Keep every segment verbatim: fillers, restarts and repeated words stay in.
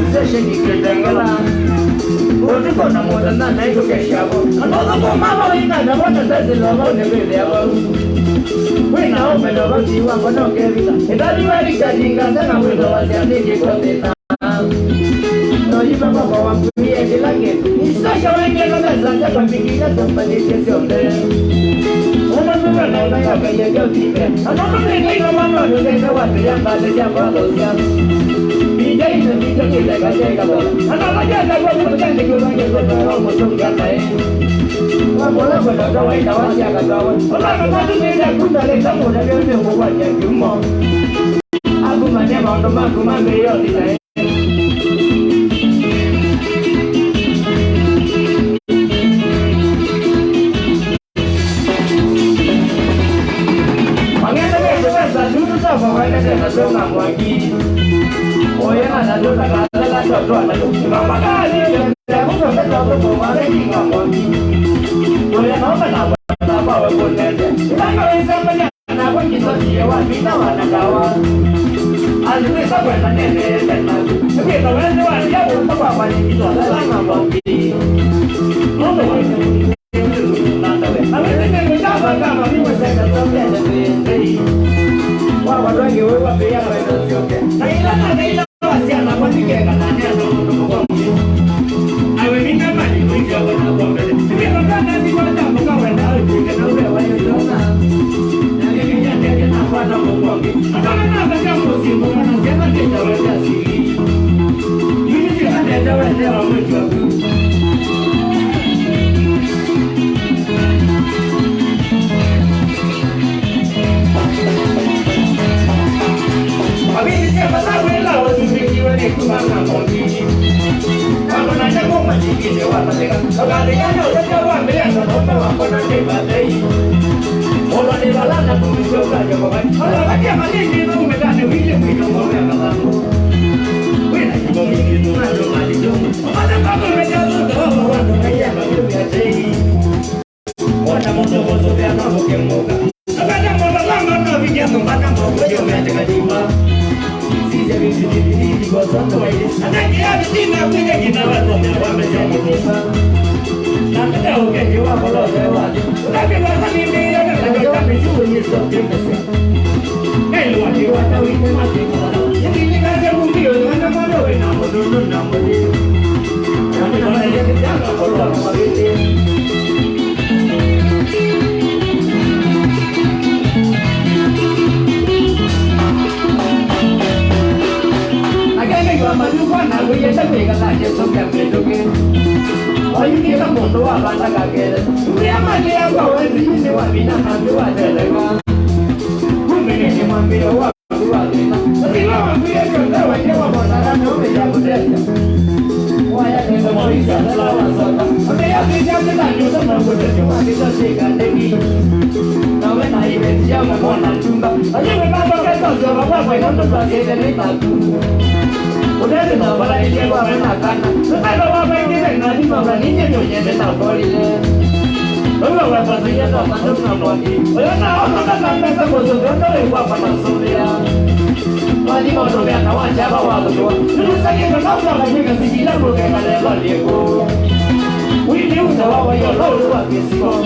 Station Kitengela. Ũtukũ na mũthenya naitũkesha vo. Na maũthũkũ ma vo ina na vona sesi lovo nĩ wĩthĩa vau. Wĩna ũmeno vau ti wakwa no kevitha. Ĩthathi wa Richard Ngasa na wĩtho wa Sianĩki kwa thĩna. No yuma kwakwa wakuie kĩla kĩndũ. Isitosha wengela mesa sya kwa mbingine sya mbanĩtye syonthe. Ũmwe nĩwe na ũna ya Ngai ya kĩo thime. Anono nĩ Ngai wa mama nĩ Ngai wa mbere ya mbale sya kwatho sya. Ningĩ ĩno ningĩ kĩleka kya ĩkathola. Ana vaja na kwa mũtende kĩũlange kwa kwa mũtũnga naĩ. Kwa mola kwa kawaida wa sya kathawa. Ona kama tu nenda kunda leta mũna leo ndio kwa ya kiumo. Akumanya maũndũ maku ma mbere yote naĩ. Mang'ende metu mesa tutu toko wendete na tona mwangi. Oye na na tona kala tona tona. Mama kali ya kuko tona toko wale kinga mwangi. Oye na na na kwa wekunende. Ila na wesa manya. Nakwa ngisokie wa mina wa na ndawa. Aliweza kwenda nene tena. Wĩna wende wa ya wumba kwa kwa ngizo la na mwangi. Nono wende. Na wende ndio kama kama mimi sasa tokea na wende. Wa wa wengi wewe pia kwa ndio. Na ila na ila. Syana kwa nĩkeka na nĩana mũndũ mũkombi. Awe mina mali kuingia kwa na kombe. Ndio kana ni kwa jambo kawenda au kuingia na ule wa yona. Na ndio ndio na kwa na mũkombi. Kana na kwa jambo simu na syana ndio wenda sili. Yuni ndio ndio wenda wa mtu. Mavĩndĩ sya vata wĩla ũsũvĩkiwe nĩ kuma na mombili. Kama na nyako matikile wa mateka. Kabale ya no ya wa mbele ya no na wa kona ne badai. Ola ne bala na kumisha ukaja kwa bai. Ola bakia malindi no umekane wile mwito ngome ya kalango. Wena kibomi kitu na ndo mali jomu. Mwana baba umejazwa kwa watu na ya kwa ya tei. Mwana mũndũ gũtũvĩa no gũkĩmũka. Akata mũndũ lama no vikia mũmbana mũndũ yomete katima. Sije vitu vitu kwa santo waile. Anaki ya vitina kuja kina watu wa meza mutumba. Na kata ukenge wa kolote wa. Utapi wa kani mbele na kata mtu ni sote. Ayumĩka mũndũ wa vata kakele. Mbĩa mali yakwa wezi yuni wa mina na mbĩ wa teleka. Kumbe nĩ mwambĩo wa wa thĩna. Ũthĩna wa mbĩa syonthe waile wa mwanadamu ũmĩya kũtethya. Waya nĩ mwaisa thela wa sota. Ũmĩya kĩnya kĩla nyũsa na kũtethya wa kĩsa sĩka ndĩki. Nawe na iveti ya mwana ndumba. Ayumĩka mboka sosyo kwa kwa kwa ndoto za sĩte nĩ tatu. Ũtesi na mbala ilie kwa wena kana. Tũtalo wa wengine na nima wa ninye nyonyende na kolile. Wewe wa pasiye na matatu na mwaki. Oyo na ono na mbesa kwa soto ndio kwa kwa sovea. Wali moto ya na wacha ba wa kwa. Nusake na kwa kwa kwa sikila kwa kwa leo leo. Wili uta wa wa yo lo wa kisiko.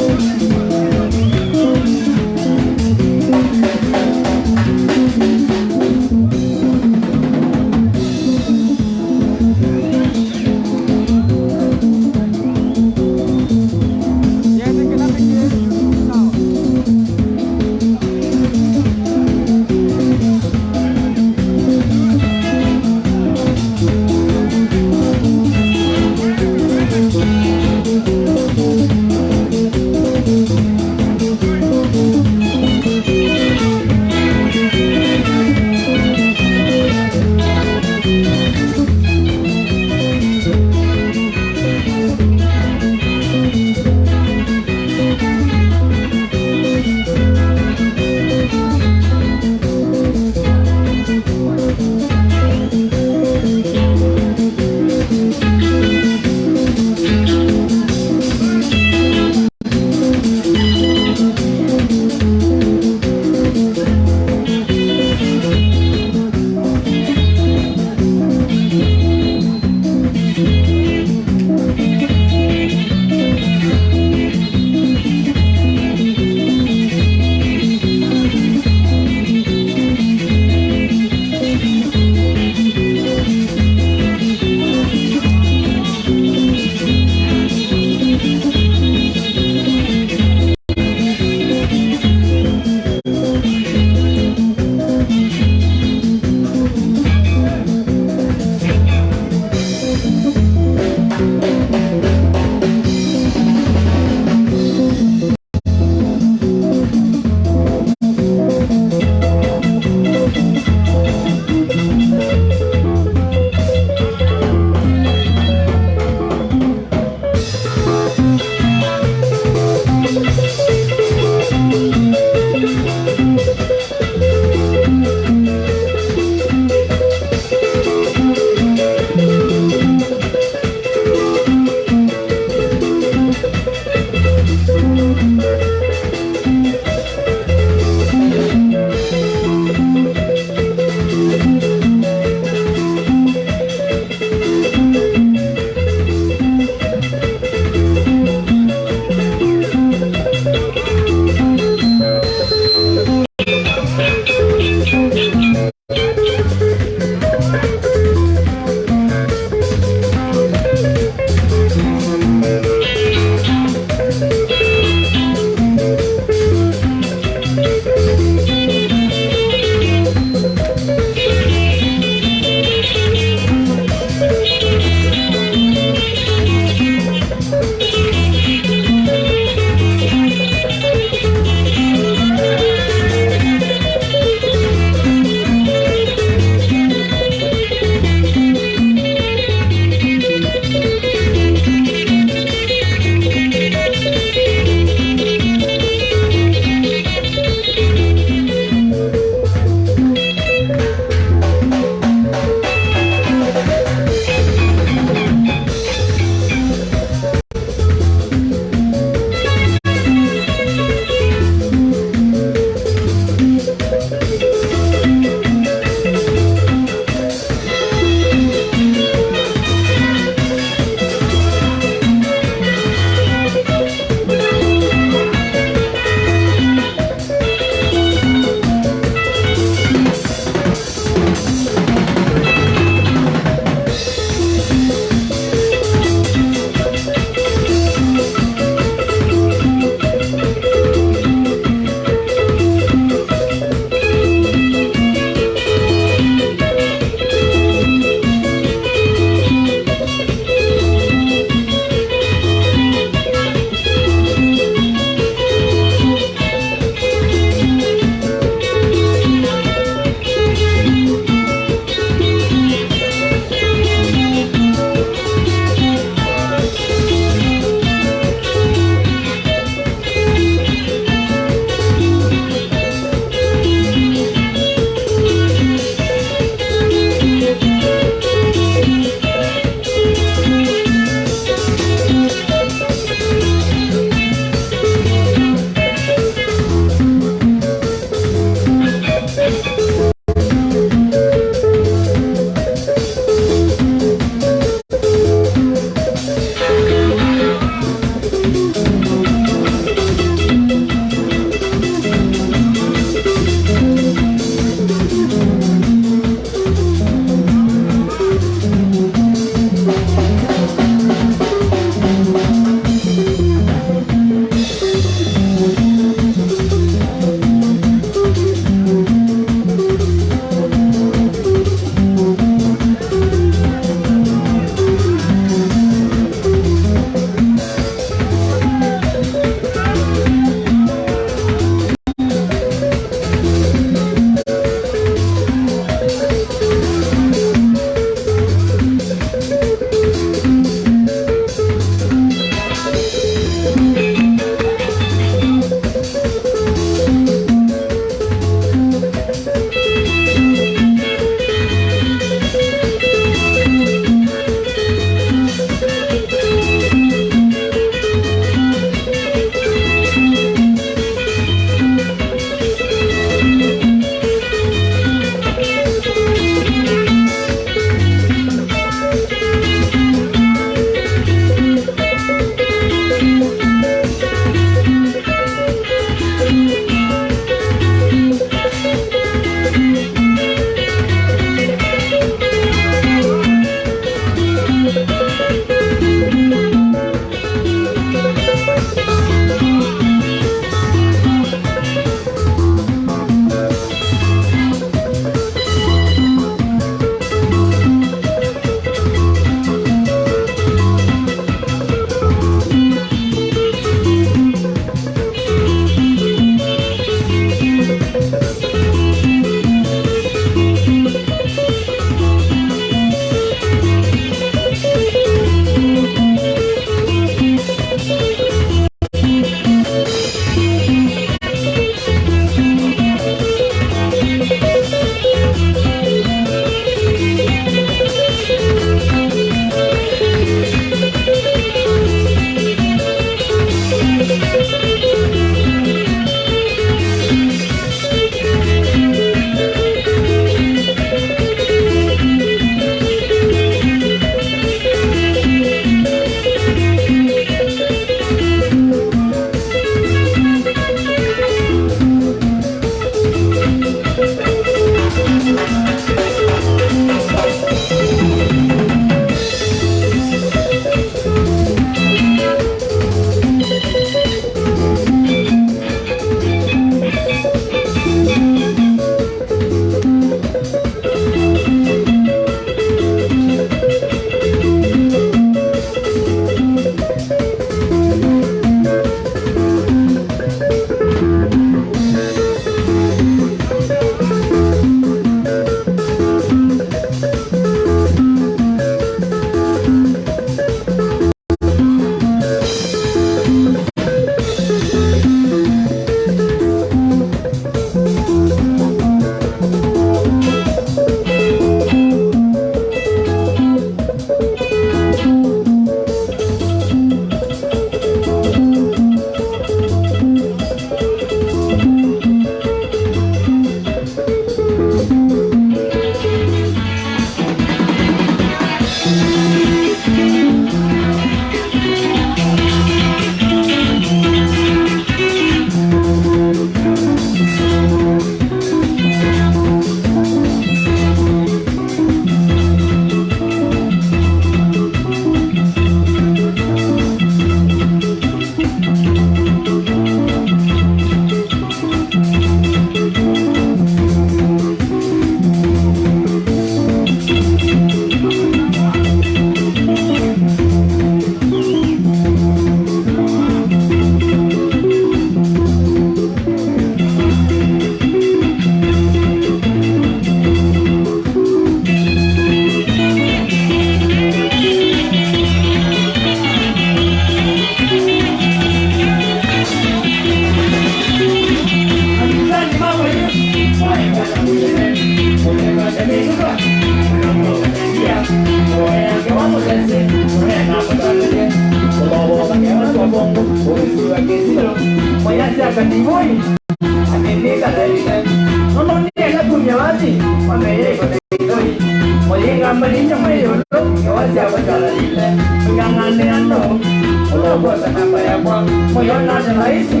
Isi,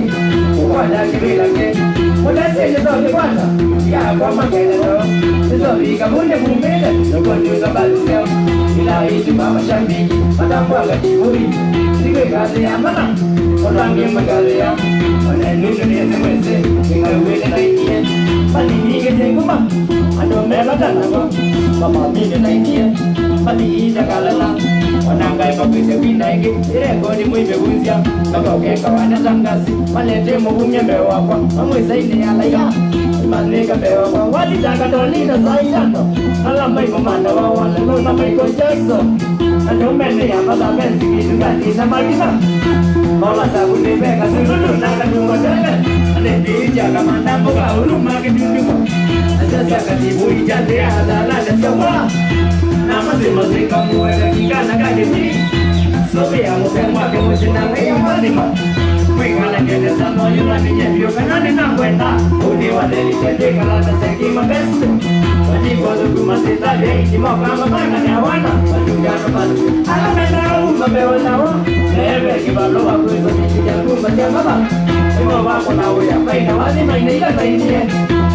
ũkwata kĩvĩla kĩ. Mũtasi nĩsokĩkwata, yakwa makelelo. Nĩsovika vunde mumĩle, nũkũnyuka mbalu syao. Ila itu ma mashabiki, matambwaga kĩvũi. Sikwĩkathĩa mana, ũtangĩ mwĩkathĩa. Ona nũndũ nĩsĩ mwĩsĩ, nĩngawĩte nainie. Mali nyingĩ syĩ nguma, andũ me vata nako. Mamamine nainie, mali itakalala. Ona ngaema kwĩsya kwina ĩngĩ, ĩrekoni mwĩmĩvunzya. Kama ũkeka wana tangasi, malete mũvumya mbee wakwa, mamwĩsainĩ ya laia, manĩka mbee wakwa, walita katolita saa itano, ala maimũmanda wa walelo na Michael Jackson, na ndomene ya mathavenzi kĩtungani na marina, mama sabu nĩ veka sululu na katungo tele, anendiija kamanda mboka uluma kĩtundiko, asasa katibu ijate ya adhalale sawa, na masema sika muwele kikana kakimi. Sovea mũsemo wake mũsyĩ na Ngai ũmũthima. Kwĩkala ngenesa no yũla nĩnye vyũ kana nĩnakwenda. Ũnĩ wa theli tendĩ kalata seki mabeste. Wanyiko thukuma sitali ya iti moka mabanga ya wana. Matungano masu. Ala menda uma meo nao. Neebe kĩvalo wa kwĩsa mĩtĩ ya kumba sya maba. Ĩmo wako na ũya maina wathi maina ila tainie.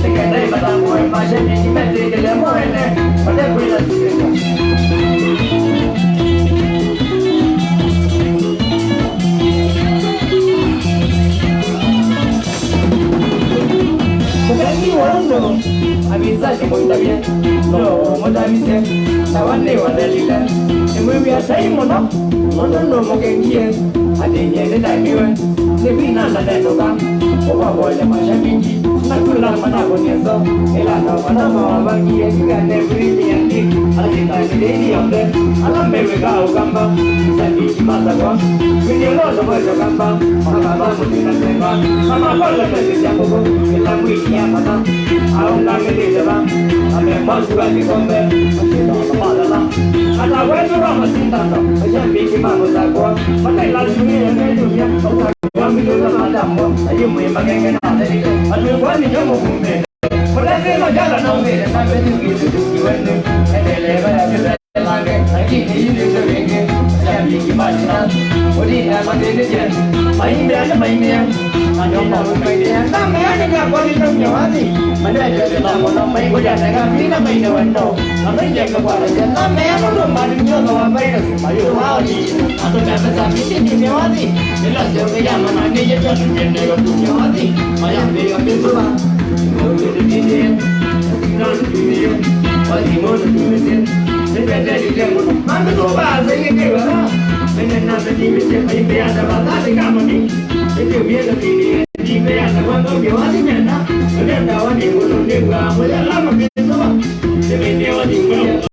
Nĩkenda ĩmatamboe mbashe mĩtĩ metĩkĩle moene. Matekwĩla sitĩka. Mũkengi wa andũ, avisani mũitavye, no mũtavisye, tawa nĩ wathelile, nĩmwĩw'a tai mũno, mũndũ nũmũkengie, atĩ nyie nĩtaimiwe, nĩvinana nenũka, ũkwavolya mashabiki. Nakula manakoneso, ĩlanda mwanama wavangie, kikane Premier League, asikani lĩini yonthe, ala mewĩka ũkamba, shabiki masakwa, wĩnie loto voto kamba, makamba mũtina semba, amakola mesi sya ngũkũ, ĩla mwiki ya mata, aũngamĩlĩte va, amemwakua kĩkombe, asinda mamalala, ata wetu wa masindano, mashabiki ma mũsakwa, matailatumie metumia, Wambilũka matambo, ayĩ mwĩ makenge na athelile. Atwĩkwa nĩ nyo mũvumbĩte. Mũtasĩno jala na ũvĩte na mbeni ngĩtũtũkiwe nĩ. Endelee vaya sĩte lange, lakini yu nĩtwe wĩngĩ. Shabiki matina. Ũdinga matĩnĩtye. Maimbĩa nĩ maimbĩa. Matina ũmaimbĩa. Namea nĩ kakwa nĩ tamya wathi. Manete nĩ tambo na maingũja nega. Mina maine wendo. Amaimbĩa kakwara. Namea nũndũ mali nyongo wa virus. Mayũ wao ni. Atũmĩa pesa mingi nĩ mĩwathi. Ĩla seo ya mana nĩ yĩtwa tũkĩneo tũmĩwathi. Mayambĩĩa mĩsũva. Ngũndũ nĩnĩ. Nandumie. Wathi mũndũ tumĩsĩ. Nĩpetelile mũno. Mambĩsũva asaingĩkĩwa. Mene na mĩtimĩsĩ. Maimbĩa tafadhali kama mi. Nĩtĩumie tũtinie. Nĩmbeana kwa ndombe wathi mena. Nĩndawa nĩ mũno nĩw'a. Mũyalama mĩsũva. Nĩmĩneo nĩ mweo.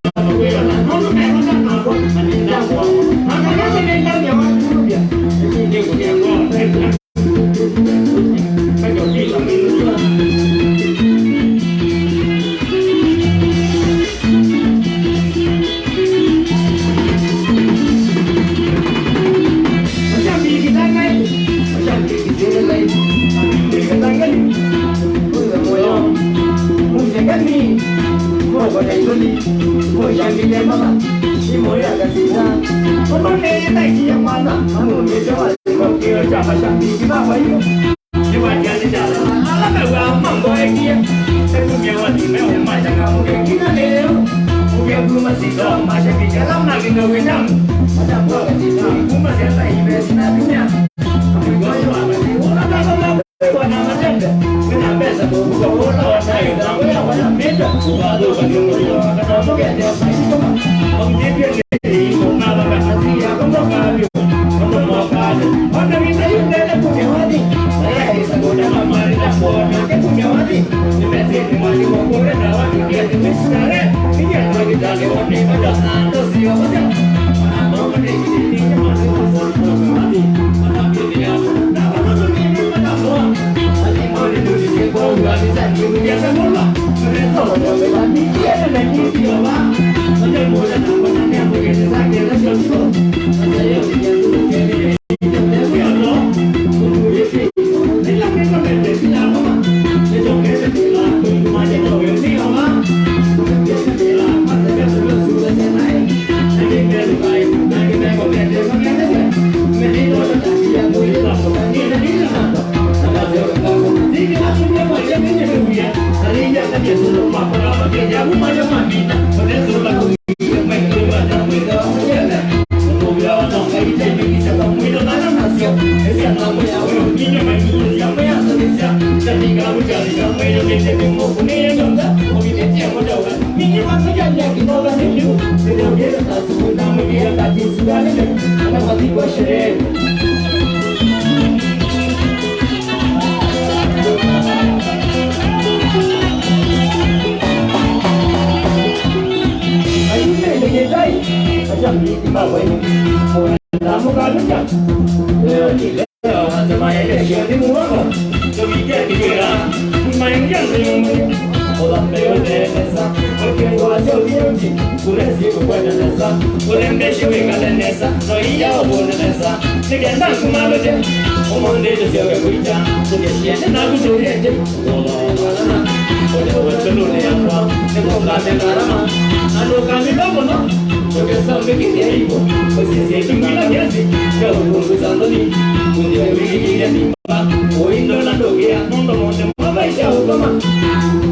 Ũindo na ndũkĩa nũndũ mũndũ mwathaica ũkoma.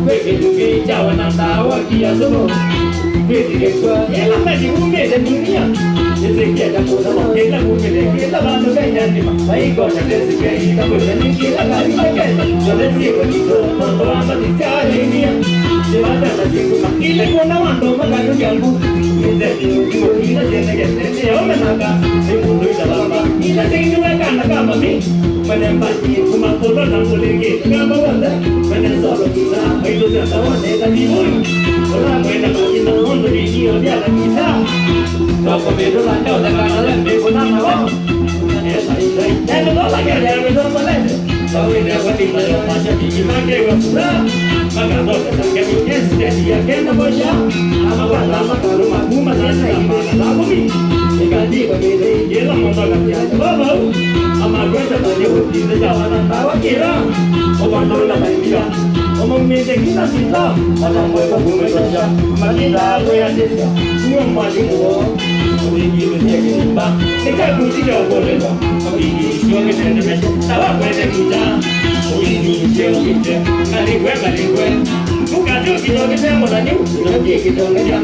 Kwĩ kĩndũ kĩi kyawa na ndawa kia tũno. Kwĩthĩkĩtwa ĩla meli umĩte dunia. Nĩsĩkĩte mũno ĩla umĩte kĩla vandũ Kenya nĩma. Maikona ndesĩkĩi kakwĩta nĩ kĩla kalima Kenya. Nĩsĩkĩtwo mũndũ wa mbathi sya Kenya. Nĩvatana syĩkuma ile kuona wandũ makatũkya ngũ. Nĩthembi ũtuo ila syenekete nĩyo menaka. Nĩ mũndũ ita vamba ila sĩinĩwe kana ka mami. Mwenembati kuma kũndũ na mũlĩngĩ ngamba wothe. Mene solo kina maitũ sya sawa nenda ni mũyu. Ũla mwenda makina ũndũ ni niyo bya na kina. Toko mĩndũ na ndio thakana le mbĩkũ na mawa. Esa ita ita ndio la kya ya ndio malete. Sawa ndio kwa ni mayo masha biki make wa fura. Maka ndio kwa ni yes ya kenda bosha. Ama kwa na makalo makuma na na na kumi. Ikandika mĩndĩ ĩla mũndũ akatĩa Yehova u, amakwete mathĩ ũtithĩtya wana ndawa kĩla, ũvandũla maimia, ũmaumĩte kĩla sita, matamboeka kumĩtosya, matindaa kwĩatĩsya, nĩwe mwalimũ woo, ũthingithĩtye kĩlimba, nĩkyakutikya ũkũlĩlwa, ũthingithĩtye ũkĩtendemesya, na wakwete nginya, ũthingithĩtye ũkĩte, ngalĩkwe, ngalĩkwe, ũkatĩ ũkĩte ũkĩte mũthanyũ, ũkĩkĩtongethya.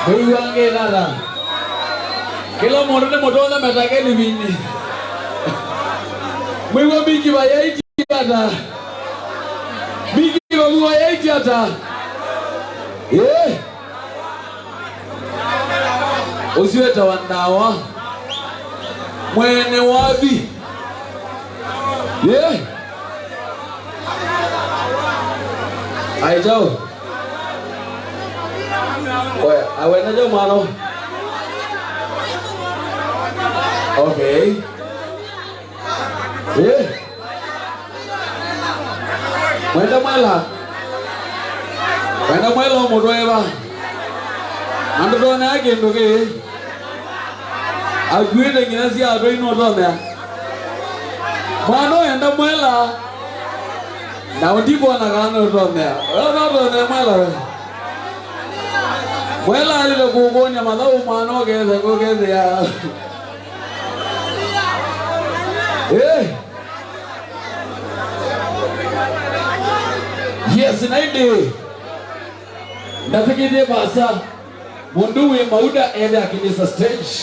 Mwĩw'a ngĩtata. Kĩla mũndũ nĩ mũtũnda meta Kelvin. Mwĩw'a Big Vayaiti ata. Big Vayaiti ata. Eh. Ũsu wĩtawa Ndawa. Mwene wathi. Eh. Ai, chao. Oya, awena jo mano. Okay. Eh. Mwenda mwela. Mwenda mwela ũmũtweva. Na ndũtonea kĩndũ kĩ. Akuĩte nginya sya atũi nũtomea. Mwana ũyenda mwela. Na ũndikuona kana nũtomea. Wewe nũtomea mwela we. Mwela alile kũkũnia mathaũ mwana ũkethe kũkethĩa. Eh. Yes, na ĩndĩ. Ndafikithie vasa. Mũndũ wĩ mauda ethe akĩlĩsa stage.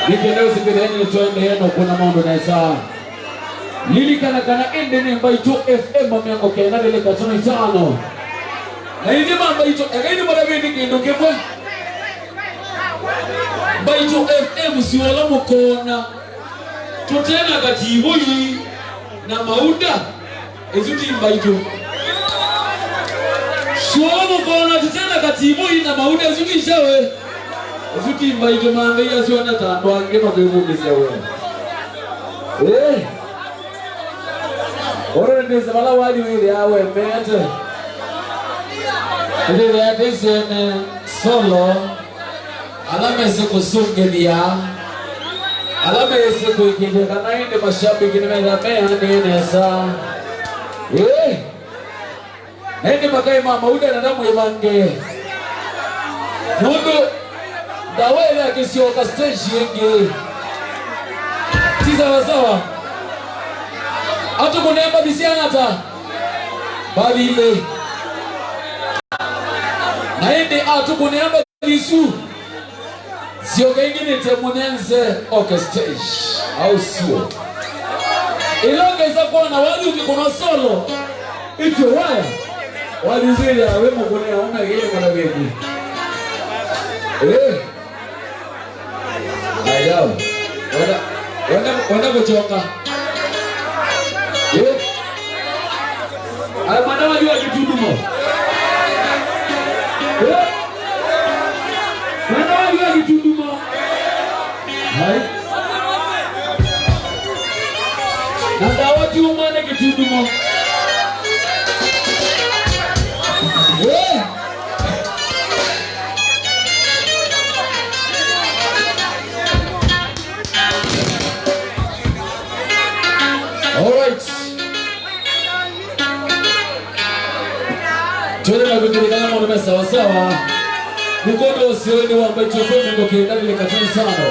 Nĩkenda ũsikĩtheni twendee na ũkũna maũndũ nesa. Lilikana kana ĩndĩ nĩ Mbaitũ F M mĩongo kenda na ĩlĩ katono itano. Na ithyĩ ma Mbaitũ, eka ithyĩ mũtavĩte kĩndũ kĩmwe. Mbaitũ F M siwala mũkona. Tũtena kativũi na mauda, ĩsu ti Mbaitũ. Suala mũkona tũtena kativũi na mauda, ĩsu ti syawe. Ĩsu ti Mbaitũ, mandei asyona ta andũ angĩ makwĩvũkĩsya we. Eh. Oro nĩndĩsĩ vala wathi wĩthĩaa wemete. Ndĩthĩa tĩsene solo. Ala mesĩ kũsũngĩthya, ala mesĩ kũĩkĩĩthya kana ĩndĩ mashabiki nĩmetha meanĩe nesa. Ĩĩ. Na ĩndĩ makai ma mauda na ndamwĩvange. Nũndũ Ndawa ĩla akĩsyoka stage ĩngĩ. Ti sawa sawa. Atũkũne mbathi syana ta. Mbathi ilĩ. Na ĩndĩ atũkũne mbathi isu. Syoka ĩngĩ nĩte mũnenze oke stage, au sio? Ĩla ũkesa kwona wathi ũkĩkũna solo, ityo waya, wathi zĩlya wĩ mũkũne aũme kĩĩ mwana wĩku. Eh. Ayao. Wenda, wenda, wenda kũchoka. Eh. Aya, mwana wa jua kitundumo. Eh? Mwana wa jua kitundumo. Hai. Na Ndawa ti ũmwe nĩ kitundumo. Eh? All right. Twende na kujulikana maũndũ me sawa sawa. Mũkondo ũcio nĩ wa Mbaitũ F M mĩongo kenda na ĩlĩ katono itano.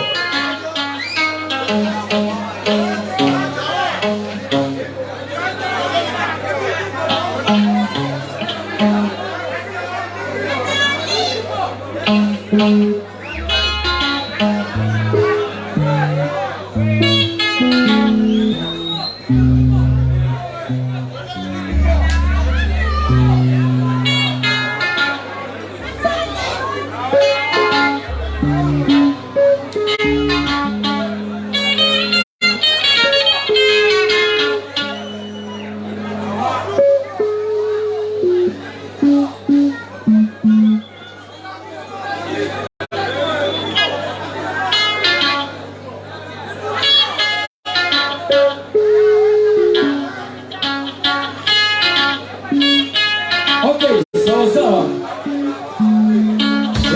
Okay, sawa sawa.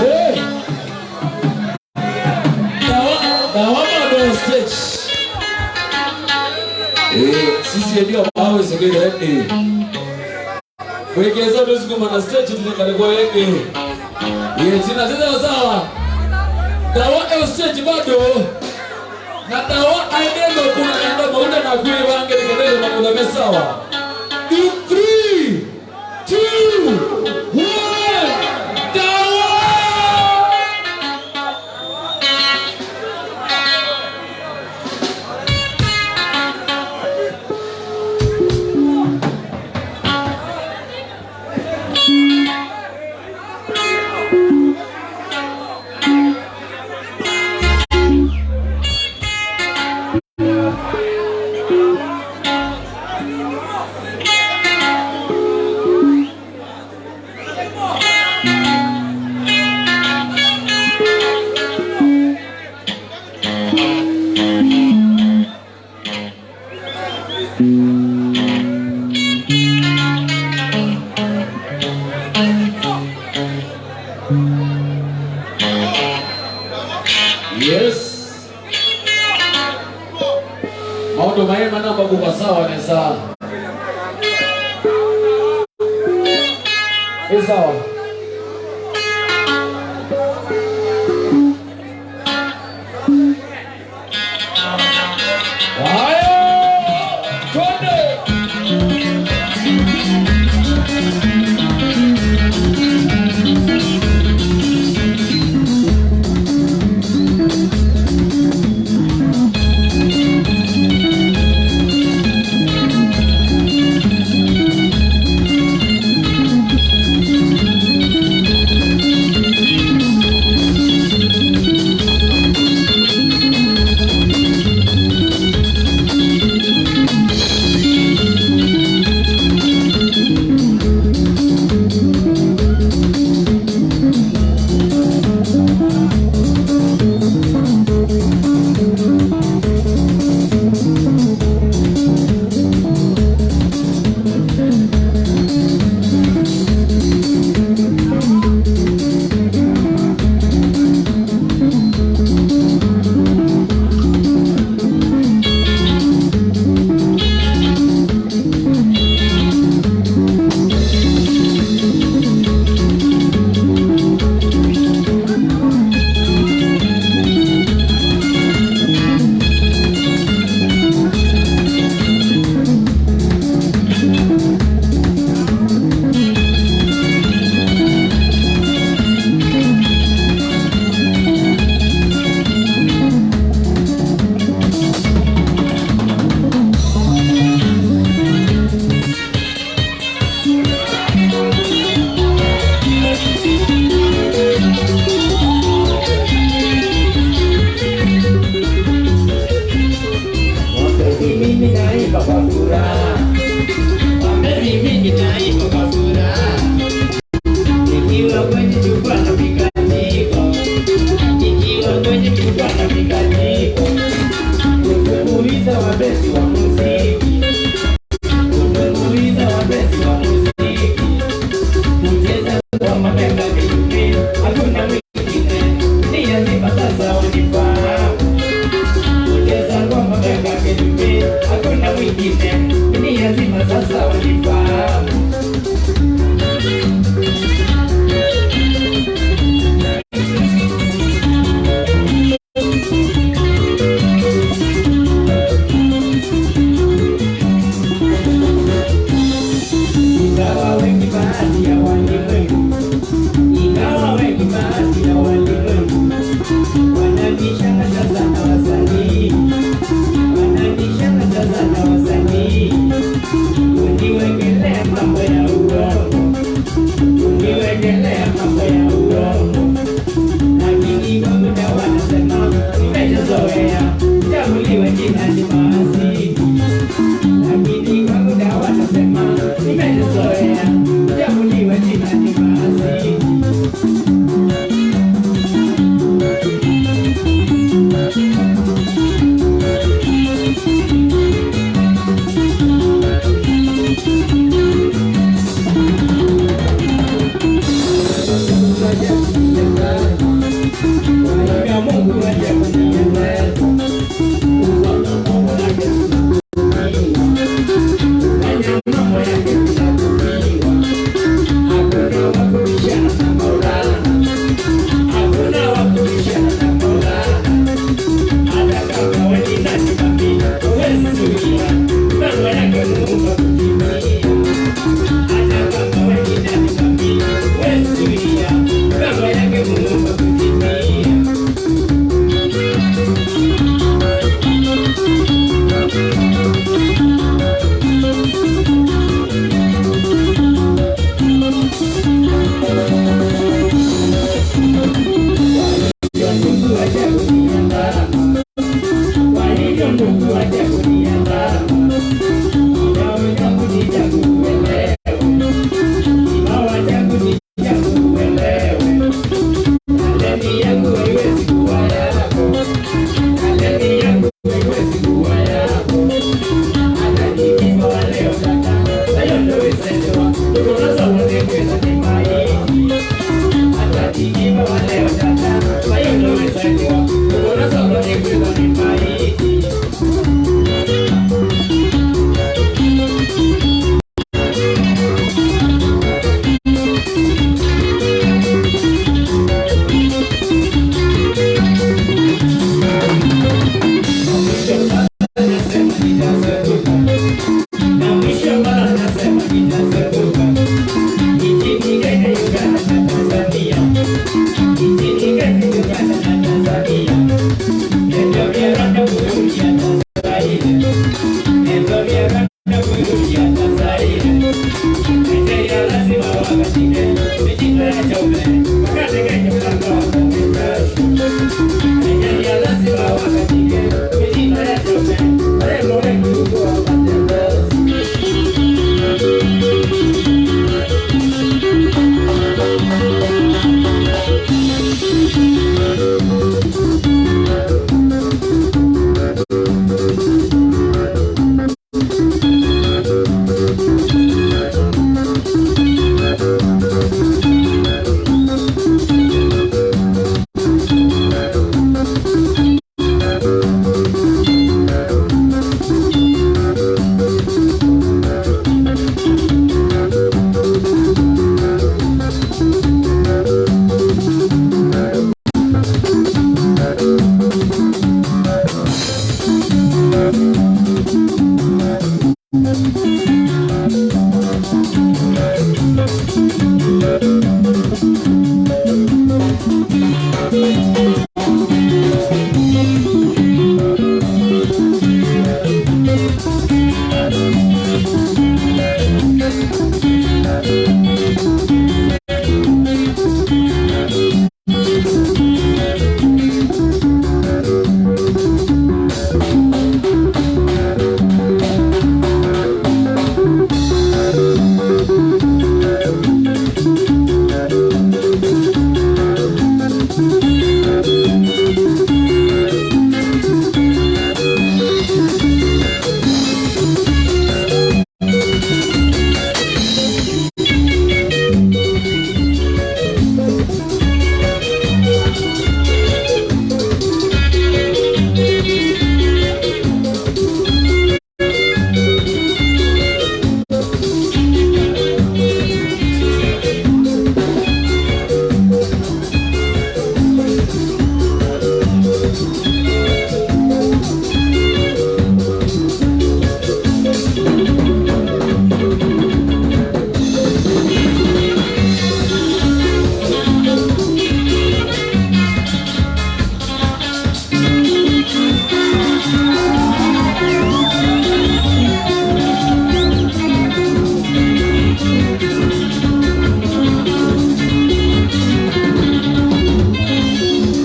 Eh. Ndawa, Ndawa bado on stage. Eh, sisi ndio mawe segere, eh. Wekeza ndũsikũma na stage tũnekale kwa ĩngĩ. Yĩ, tina tena sawa. Ndawa e stage bado. Na Ndawa aendee kũna nenda maũndũ na kwĩvangĩlĩkana na maũndũ me sawa. In three, two, one, Ndawa! sawa, nĩ sawa. Nĩ sawa. Haya, twende. Mapenzi mimi naimba kwa furaha. Mapenzi mimi naimba kwa furaha. Nikiwa kwenye chumba napika jiko. Nikiwa kwenye chumba napika jiko. Kuuliza wapenzi wa muziki. Tumeuliza wapenzi wa muziki, kucheza ngoma peke yake, hakuna mwingine. Ni lazima sasa wanifahamu. Kucheza ngoma peke yake, hakuna mwingine. Ni lazima sasa wanifahamu. Ingawa wengi baadhi ya walimwengu, ingawa wengi baadhi ya walimwengu wananishangaza sana wasanii, wananishangaza sana wasanii, uniwekelea mambo ya uongo, uniwekelea mambo ya uongo. Lakini kwa muda wanasema, nimezoea, chaguliwe jina ni basi. Lakini kwa muda wanasema, nimezoea, chaguliwe jina ni basi.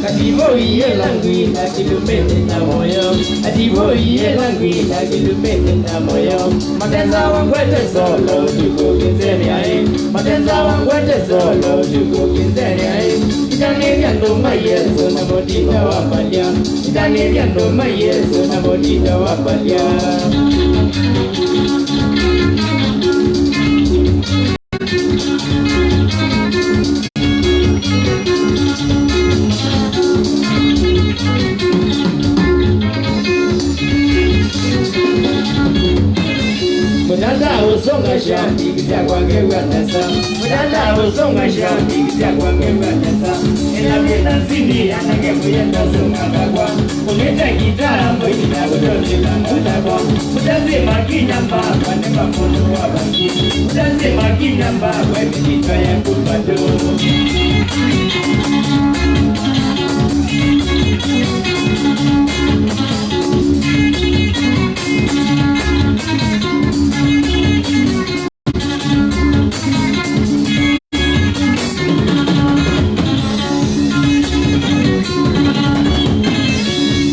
Ati boy ye language akilumete na moyo. Ati boy ye language akilumete na moyo. Matenza wangwete solo tuko kizeni ai. Matenza wangwete solo tuko kizeni ai. Itanĩthya ndũma Yesũ na mũtindo wa mbalya. Itanĩthya ndũma Yesũ na mũtindo wa mbalya. Mũtandao ũsonga sha, ndikisya kwake w'a nesa. Mũtandao ũsonga sha, ndikisya kwake w'a nesa. Ĩla wĩna nzini, anake mũyenda sũnga mbakwa. Ũnĩte gitaa, mũini na kũtonyela mũtakwa. Mũtazĩ makinya mbakwa, nĩ mamũndũ wa vangi. Ũtazĩ makinya mbakwa, ĩmĩtito ya kũvatũ.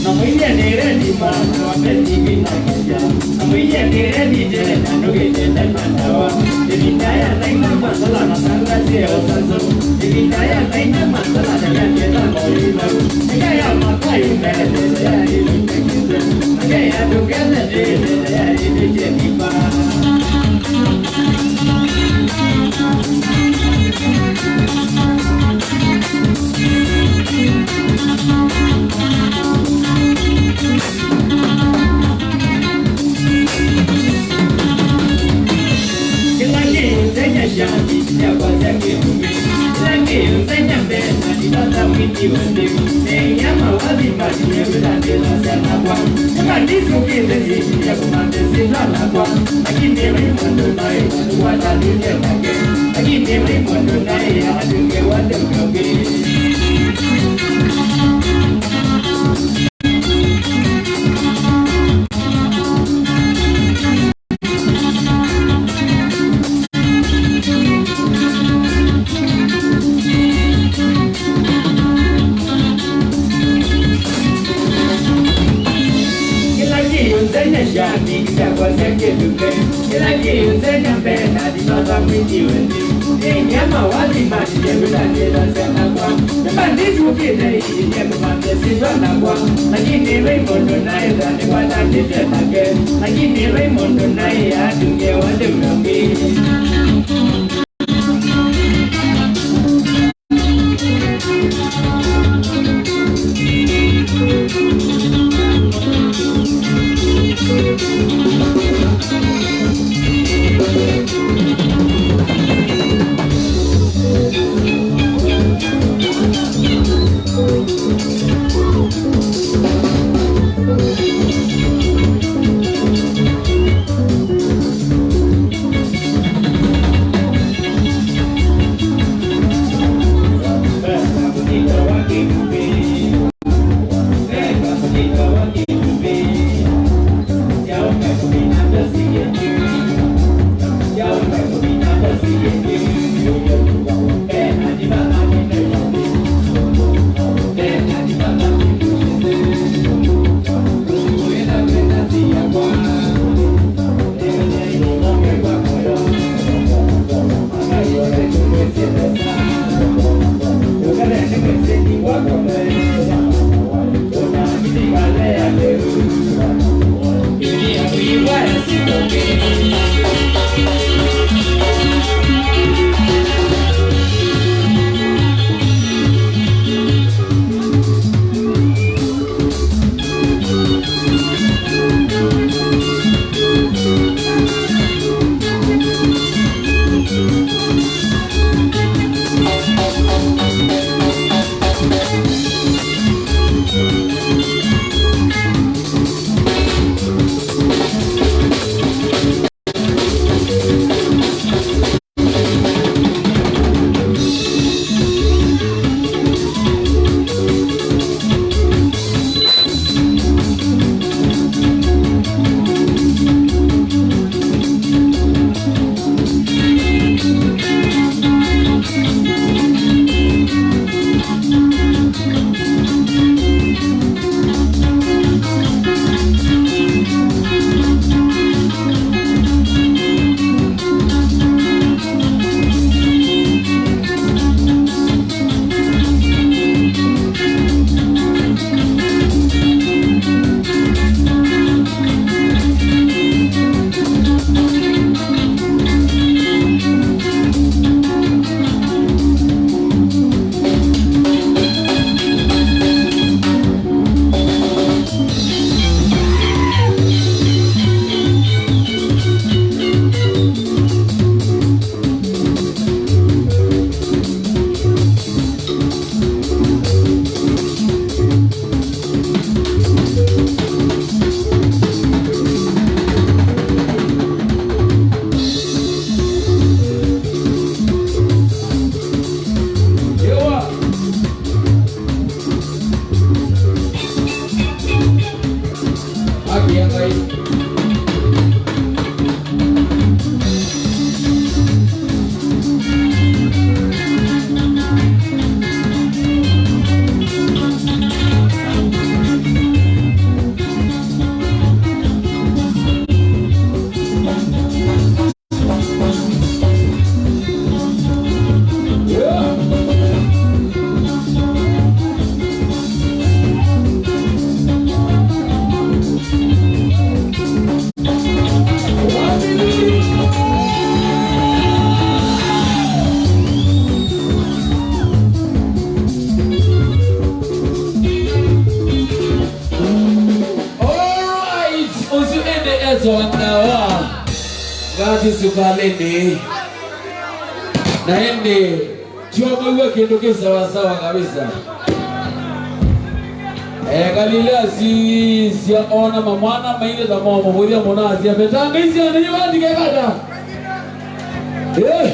Na mũiye nĩre ndima, na wambe ndivina kĩsya. Na mũiye nĩre ndite, na ndũgĩtende na ndawa. Ĩvinda ya thaina masala na sanga sye ũsaso. Ĩvinda ya thaina masala na ya kenda moima. Ĩka ya makai mbele, ya ĩlũte kĩsya. Ake ya ndũkele ndĩte, ya ĩlĩte kĩpa. Kĩla kĩũnzenya sya mbiti syakwa sya kĩũngi. Kĩla kĩũnzenya mbesa nditata mwĩti wa nthĩ. Nenya mawathi matinye wĩla ndĩla syanakwa. Nĩma ndisũkĩte syĩti ya kũmanthe syĩtwa nakwa. Lakini wĩ mũndũ naĩ, mũndũ watanĩte nake. Lakini wĩ mũndũ naĩ, atũnge wate ũngĩ. Lakini Raymond naye nĩwatanĩte nake, lakini Raymond naye atumie wale mrambi. Alright, ũsu ĩndĩ etawa Ndawa. Ngathi sukalĩnĩ. Na ĩndĩ, tiomaw'a kĩndũ kĩ sawasawa kabisa. Ekalile asisya ona mamwana mailĩ ta momũvũthya mũno asya, "Vetanga isyana iwandikekata." Eh.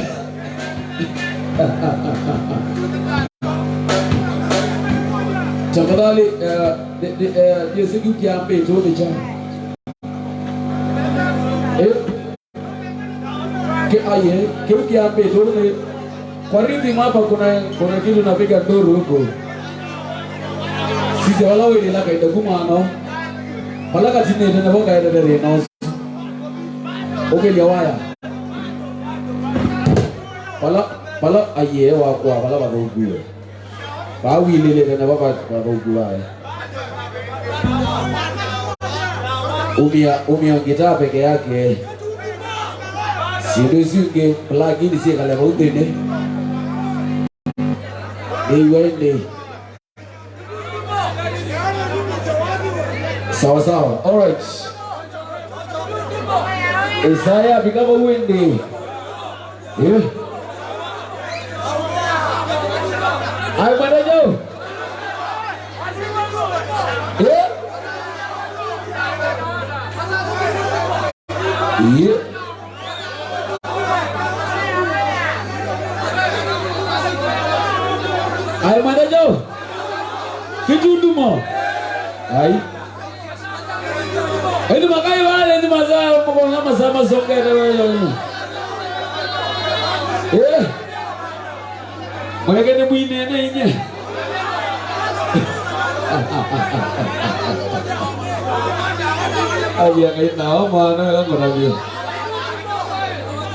Tafadhali, eh, ndi- ndi- eh, ndiĩsĩ kĩu kĩambĩtwe nĩ kyaũ. Eh? Ki- aye, kĩu kĩambĩtwe nĩ kwa rhythm hapa, kuna kuna kitu napiga nduru huko. Sisi wala wĩlĩla kaita kumano. Wala katinĩte navo kaendete thĩna ũsu. Ũkĩlya waya. Pala, pala aiee wakwa, pala vathũkiwe. Vawilĩlĩte na vava vathũkiwae. Umia, umia ngitaa peke yake. Syĩndũ isu ingĩ, plug-in syĩkale vau nthĩnĩ. Nĩw'a ĩndĩ. Sawa sawa. All right. Isaya, fika vau ĩndĩ. Eh? Ai, mwana nyau. Eh? Iye. Ai, mwana nyau. Kitundumo. Ai. Ĩndĩ makai vale nĩ masaa, makona masaa masongete wewe. Eh. Mweke nĩ mwinene inye. Ai, Ngai nao mwana wega kũnavyo.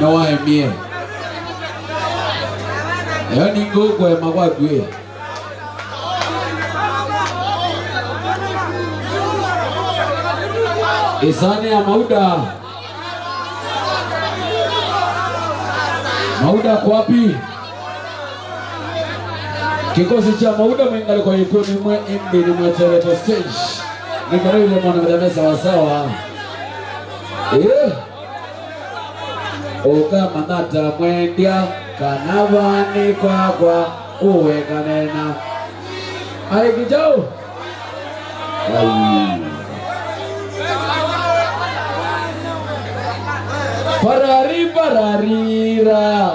Nĩwaemie. Eo ningĩ ũkũema kwaku ĩ. Ĩsanĩ ya Mauda. Mauda kwapi? Kĩkosi kya Mauda mwĩ ngalĩko ĩkũmi mwe ĩndĩ nĩmweteletwe stage. Nĩkalaile mwana mĩthame sawasawa. Ĩĩ. Ũkamanyata mwendya kana vaa nĩ kwakwa ũwekane na aĩki kyaũ? Ai. Parari pararira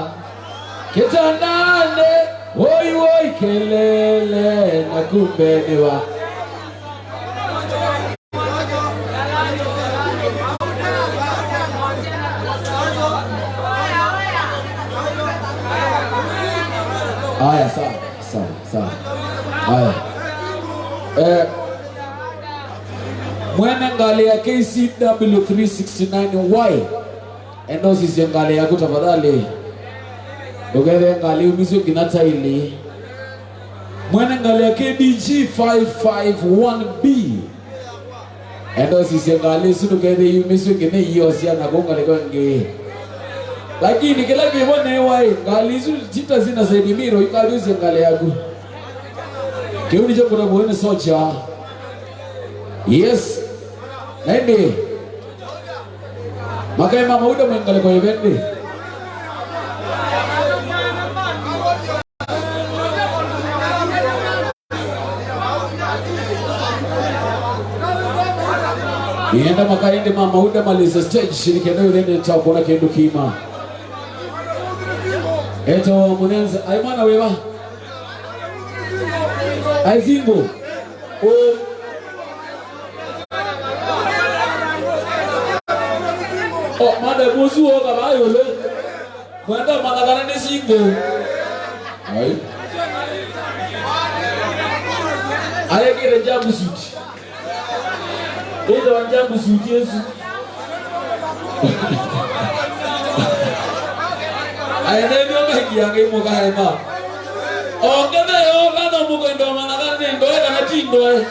kĩtandanĩ, woi woi kelele na kumbe nĩ va. Aya, sawa, sawa, sawa. Aya. Eh, mwene ngalĩ ya K C W three sixty-nine Y. Enda ũsisye ngalĩ yaku tafadhali. Ndũkethe ngalĩ yumisye nginya taili. Mwene ngalĩ ya K D G five five one B. Enda ũsisye ngalĩ isu ndũkethe yumisye nginya iyo syana kũu ngalĩko ĩngĩ. Lakini kĩla kĩvo nĩ waĩ, ngalĩ isu tita sina side mirror, ikathi ũsye ngalĩ yaku. Kĩu nĩkyo kũtavw'a nĩ socha. Yes. Na ĩndĩ. Makai ma Mauda mwĩ ngalĩko ĩva ĩndĩ? Nĩenda makai ĩndĩ ma Mauda malĩse stage, nĩ kenda wĩthĩe nĩtakuona kĩndũ kĩima. Eto mũnenza, ai mwana wĩva? Ai single. Ũ. Oh, madam ũsu woka vaa ĩũlũ. Mwenda ũmanya kana nĩ single. Ai. Aekĩte jumpsuit. Ĩtawa jumpsuit ĩsu. Aendeethyo mengi angĩ mũkaema. Ongethe yoka no mũkwenda ũmanya kana nĩ ndoe kana ti ndoe.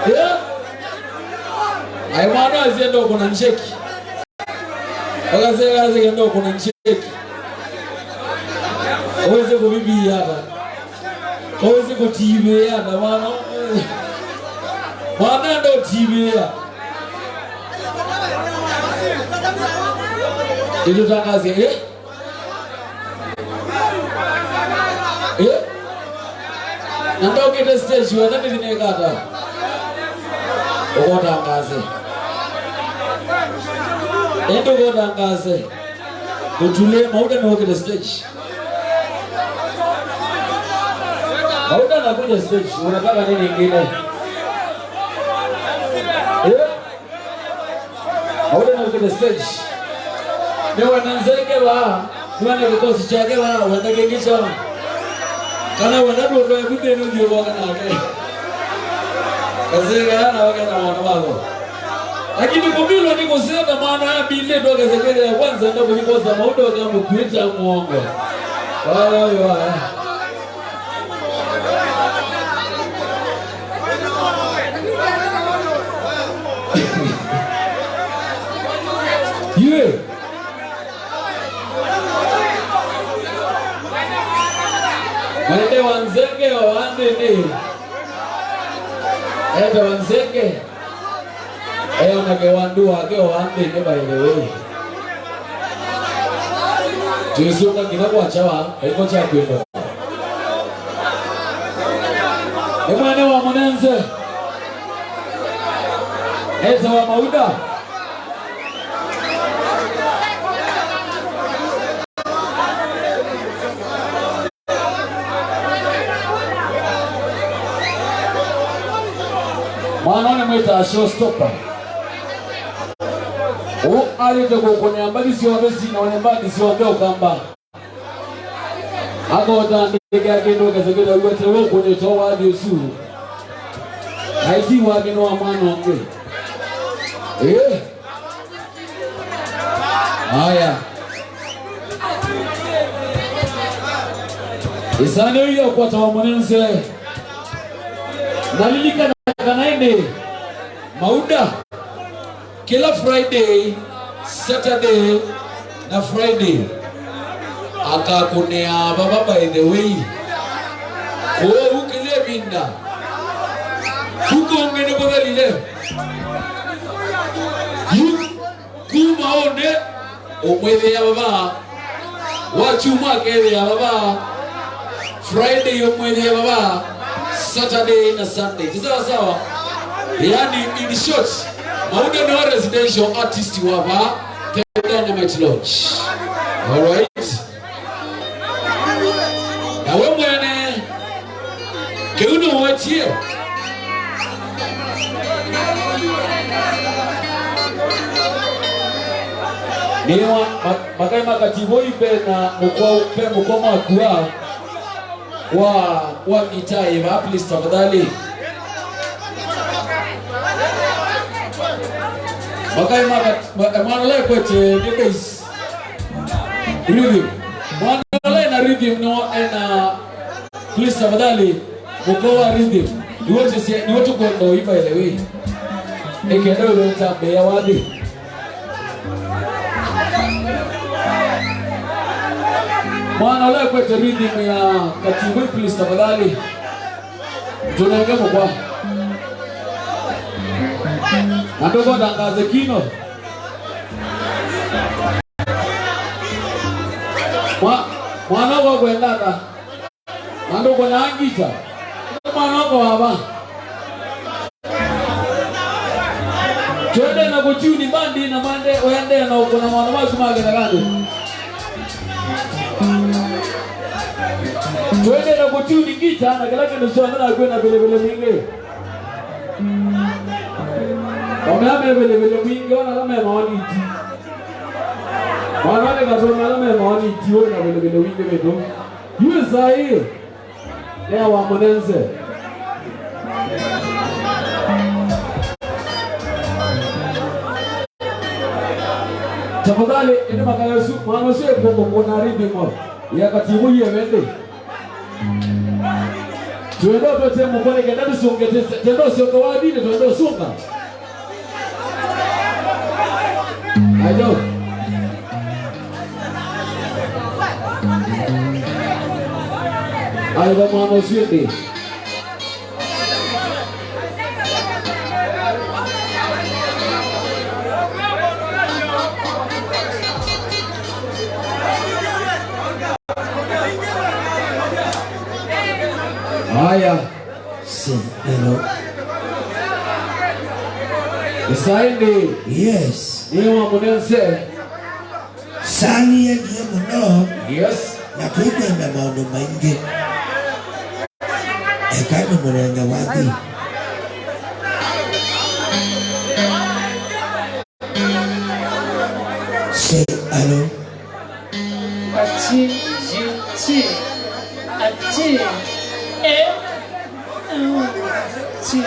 Yeah. Ai mwana asienda ũkũna ncheki. Wakaseka aseke ndo kuna ncheki. Uweze kuviviya hata. Uweze kutiviya hata mwana. Mwana ndo tiviya. Ĩtũtangaze, eh? Eh? Na ndaũkĩte stage wenda nĩthi nĩkata. Ũkotangaze. Ĩndĩ ũkotangaze. Ũtulĩe Mauda nĩũkĩte stage. Mauda nakuja stage, unataka nini ingine? Eh? Mauda nĩũkĩte stage. Nĩwenda nzeke vaa, nĩwenda kĩkosi kyake vaa, wenda kĩngĩ kya. Kana wenda ndũndũ eku thĩnĩ ũthiũvoka nake. Kaseka na wake na mwana wako. Lakini kumilwa ni kusema mwana ya bile ndo Kaseka ya kwanza ndo kulikosa maudo kama kuita muongo. Wala wala. Yue. Mwende wa Nzenge wa wandĩ nĩ. Ende wa Nzenge. Eonage wandu wake wa nthĩnĩ, by the way. Twĩsũka nginya kwa kyawa, kaiko kya kwĩndwa. Nĩ mwene wa Mũnenze. Etawa Mauda. Mwana ũyũ nĩmwĩtaa showstopper. Ũũ alĩte kũkũnĩa mbathi syonthe sina one mbandi syonthe Ũkamba. Akota ndĩkĩa kĩndũ kĩsĩ kĩtaw'ĩte ũkũnĩte wathi ũsu. Aiti wake nĩ wa mwana ũngĩ. Ĩĩ. Aya. Ĩsani ũyũ ũkwata wa Mũnenze. Nalilikana kana ĩndĩ Mauda kĩla Friday, Saturday na Friday akakũnĩaa vava, by the way. Kwoou kĩla ĩvinda kũkũngĩ nĩkũthelile. Yu kuma ũnĩ ũmwĩthĩa vava, wa kyumwa akethĩa vava, Friday ũmwĩthĩa vava, Saturday na Sunday. Ti sawa sawa? Yani, in short, Mauda nĩwe residential artist wa va, The Dynamite Lodge. Alright? Na we mwene, kĩu nĩwetie. Nĩwa ma-, makai ma Kativoi pe na mũkwa, pe mũkwa mwakua wa, wa ngitaa ĩva, please, tafadhali. Makai ma Kat-, ma-, mwana ũla ekwete nĩ bass. Rhythm. Mwana ũla ena rhythm no ena, please, tafadhali, mũkwa wa rhythm. Nĩwe tũsye-, nĩwe tũkwenda ũyu, by the way. Nĩkenda ũyũ ũtambĩa wathi. Mwana ũla ekwete rhythm ya Kativoi, please, tafadhali. Tũnenge mũkwa. Na ndũkotangaze kino. Mwa-, mwana ũkwenda ata? Na ndũkũnaa ngita. Mwana wako wava. Twende na kũtuni mbandi na mwende, ũendee na ũkũna maũndũ maku ma kĩthekandũ. Twende na kũtuni ngita na kĩla kĩndũ kyonthe na kwĩ na vilivili mwingĩ. Omea me vilivili mwingĩ, ona ala me maoniti. Mwana nĩ katũme ala me maoniti, ũĩ na vilivili wingĩ vĩndũ. Yu ĩsaĩ. Nĩa wa Mũnenze. Tafadhali, ĩndĩ makaya ũsu, mwana ũsu ekũkũna rhythm ya Kativoi ĩvĩndĩ. Twenda ũtwete mũkwa nĩ kenda tũsũnge, tũse-, twenda ũsyoka wathini, twenda ũsũnga. Ayo. Ayo, mwana ũsu ĩndĩ. Aya. Say hello. Ĩsaĩ ĩndĩ. Yes. Nĩwa Mũnenze. Sani yendie mũno. Yes. Na kwĩkwenda maũndũ maingĩ. Eka nĩ mũnenge wathi. Say hello. Ati, yu, ti. Ati, e, u, ti.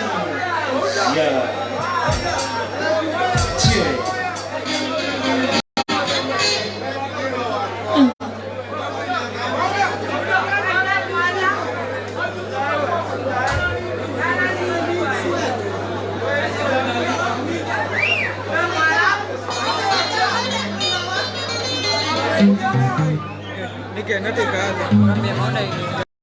Nĩkenda tĩkathe.